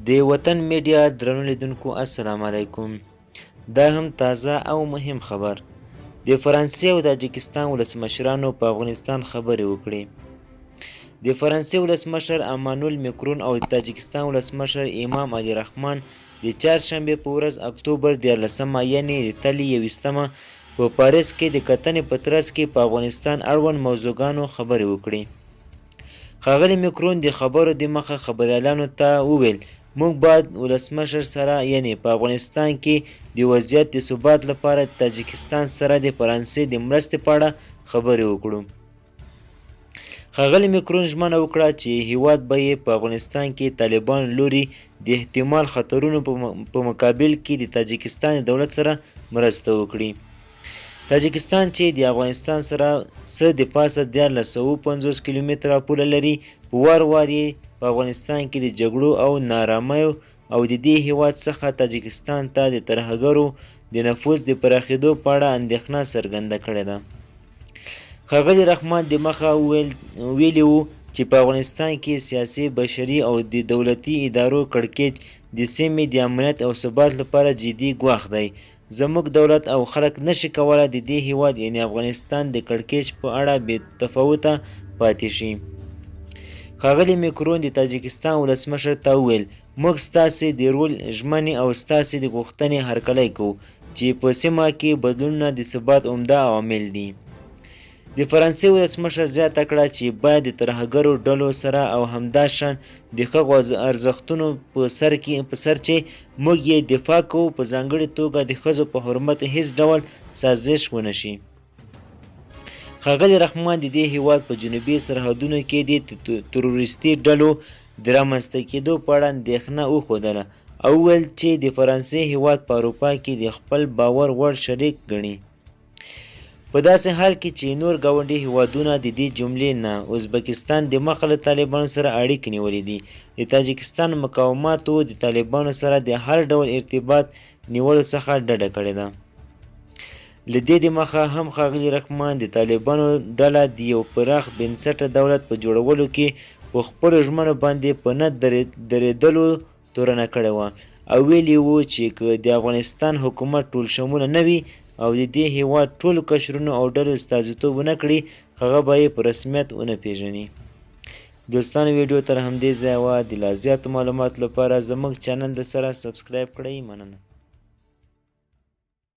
د وطن میډیا درنو لیدونکو السلام علیکم. دا هم تازه او مهم خبر. د فرانسې او تاجکستان ولسمشرانو په افغانستان خبرې وکړې. د فرانسې ولسمشر امانول میکرون او د تاجکستان ولسمشر امام علي رحمان د چهارشنبې په ورځ اکتوبر 13مه یعنې د تلې 21مه په پاریس کې د کتنې په ترڅ کې په افغانستان اړوند موضوعګانو خبرې وکړې. ښاغلي میکرون د خبرو د مخه خبریالانو ته وویل، موږ باید ولسمشر سره یعنې په افغانستان کې د وضعیت د ثبات لپاره د تاجکستان سره د فرانسې د مرستې په اړه خبرې وکړو. ښاغلي میکرون ژمنه وکړه چې هیواد به یې په افغانستان کې طالبانو لوري د احتمال خطرونو په مقابل کې د تاجکستان د دولت سره مرسته وکړي. تاجکستان چې د افغانستان سره څه د پاسه 1350 کیلومتره پوله لري، په وار وار یې په افغانستان کې د جګړو او نارامیو او د دې هیواد څخه تاجکستان ته د ترهګرو د نفوذ د پراخېدو په اړه اندېښنه څرګنده کړې ده. ښاغلي رحمان د مخه ویلي وو چې په افغانستان کې سیاسي، بشري او د دولتي ادارو کړکېچ د سیمې د امنیت او ثبات لپاره جدي ګواښ دی. زموږ دولت او خلک نشي کولای د دې هیواد یعنې افغانستان د کړکېچ په اړه بې تفاوته پاتې شي. ښاغلي میکرون د تاجکستان ولسمشر ته وویل، موږ ستاسې د رول ژمنې او ستاسې د غوښتنې هرکلی کوو چې په سیمه کې بدلونونه د ثبات عمده عوامل دي. د فرانسې ولسمشر زیاته کړه چې باید د ترهګرو ډلو سره او همداشان د هغو ارزښتونو په سر چې موږ یې دفاع کوو په ځانګړې توګه د ښځو په حرمت هیڅ ډول سازش ونه شي. ښاغلي رحمان د دې هیواد په جنوبي سرحدونو کې د تروریستي ډلو د رامنځته کېدو په اړه اندېښنه وښودله او وویل چې د فرانسې هیواد په اروپا کې د خپل باور وړ شریک ګڼي. په داسې حال کې چې نور ګاونډي هیوادونه د دې جملې نه ازبکستان د مخه له طالبانو سره اړیکې نیولې دي، د تاجکستان مقاماتو د طالبانو سره د هر ډول ارتباط نیولو څخه ډډه کړې ده. له دې د مخه هم ښاغلي رحمان د طالبانو ډله د یو پراخ بنسټه دولت په جوړولو کې په خپلو ژمنو باندې په نه درېدلو تورنه کړې وه او ویلي وو چې که د افغانستان حکومت ټول شموله نه وي او د دې هیواد ټولو قشرونو او ډلو استازیتوب ونه کړي، هغه به یې په رسمیت ونه پیژني. دوستانو ویډیو تر همدې ځایه وه. د لا زیاتو معلوماتو لپاره زموږ چینل د سره سبسکرایب کړئ. مننه.